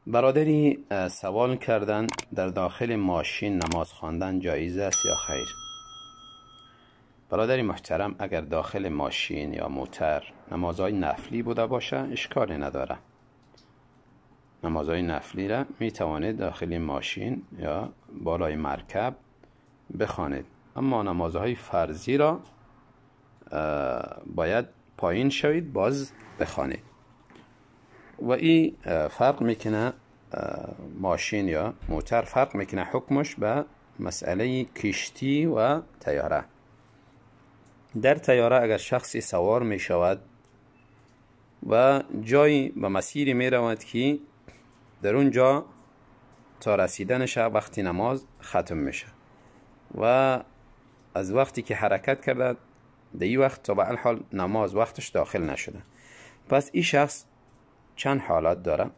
برادری سوال کردن در داخل ماشین نماز خواندن جایز است یا خیر؟ برادری محترم، اگر داخل ماشین یا موتر نمازهای نفلی بوده باشه اشکالی نداره. نمازهای نفلی را می توانید داخل ماشین یا بالای مرکب بخوانید، اما نمازهای فرضی را باید پایین شوید باز بخوانید. و این فرق میکنه، ماشین یا موتر فرق میکنه حکمش به مسئله کشتی و تیاره. در تیاره اگر شخصی سوار می شود و جایی به مسیری می رود که در اونجا تا رسیدنش وقتی نماز ختم میشه و از وقتی که حرکت کرده در این وقت تا به الحال نماز وقتش داخل نشده، پس این شخص چند حالت داره،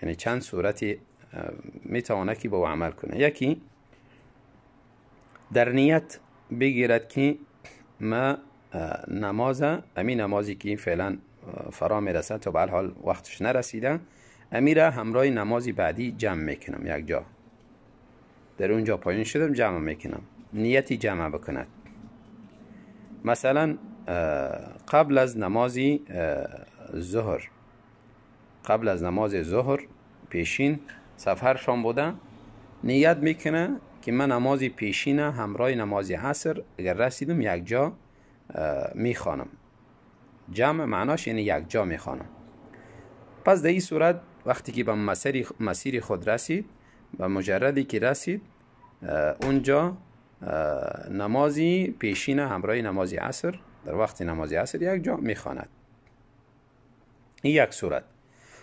یعنی چند صورتی میتونه که با عمل کنه. یکی در نیت بگیرد که ما نماز امی نمازی که فعلا فرا میرسد تا به حال وقتش نرسیده، امیره همراه نمازی بعدی جمع میکنم، یک جا در اونجا پایین شدم جمع میکنم، نیتی جمع بکند. مثلا قبل از نمازی ظهر، قبل از نماز ظهر پیشین سفرشان بوده، نیت میکنه که من نماز پیشین همراه نماز عصر اگر رسیدم یک جا میخوانم. جمع معناش یعنی یک جا میخوانم. پس در این صورت وقتی که به مسیر خود رسید، به مجردی که رسید اونجا نمازی پیشین همراه نماز عصر در وقت نماز عصر یک جا میخواند. این یک صورت.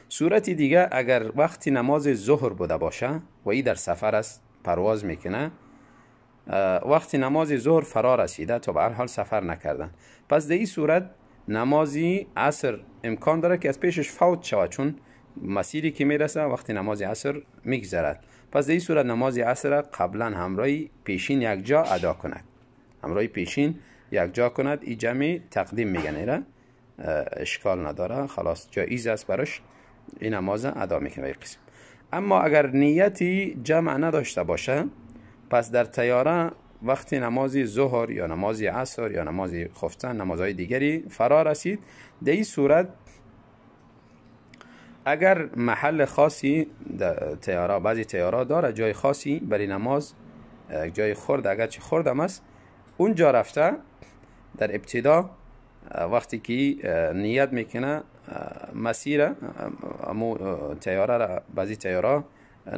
صورت دیگه اگر وقتی نماز ظهر بوده باشه و ای در سفر است، پرواز میکنه، وقتی نماز ظهر فرا رسیده تا به هر حال سفر نکردن، پس در این صورت نمازی عصر امکان داره که از پیشش فوت شود، چون مسیری که میرسه وقتی نماز عصر میگذرد. پس در این صورت نماز عصر قبلا همراه پیشین یک جا ادا کند، همراه پیشین یک جا کند. این جمع تقدیم میگن، ایره اشکال نداره، خلاص جایز است براش، این نماز ادا میکنه. قسم. اما اگر نیتی جمع نداشته باشه، پس در تیاره وقتی نماز ظهر یا نماز عصر یا نماز خفتن، نمازهای دیگری فرا رسید، در این صورت اگر محل خاصی تیاره، بعضی تیاره داره جای خاصی برای نماز، جای خرد اگرچه خردم است، اونجا رفته در ابتدا وقتی که نیت میکنه مسیر امو تیاره را، بعضی تیاره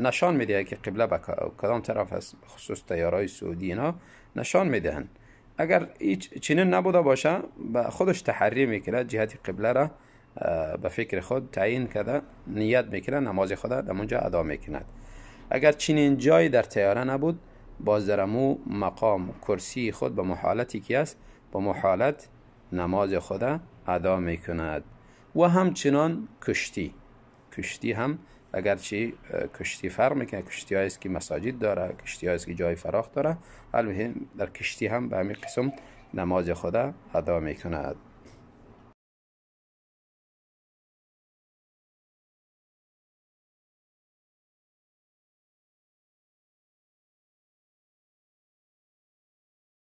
نشان میده که قبله به کدام طرف است، خصوص تیارهای سعودی اینا نشان میدهن. اگر هیچ چنین نبوده باشه، به خودش تحری میکنه، جهت قبله را به فکر خود تعیین کرده، نیت میکنه، نماز خود در اونجا ادا میکند. اگر چنین جایی در تیاره نبود، باز در امو مقام کرسی خود به محالتی که است، با محالت نماز خود ادا میکند. و همچنان کشتی، کشتی هم اگرچه کشتی فرق میکنه، کشتی است که مساجد داره، کشتی است که جای فراخ داره، المهم در کشتی هم به همین قسم نماز خود ادا میکند.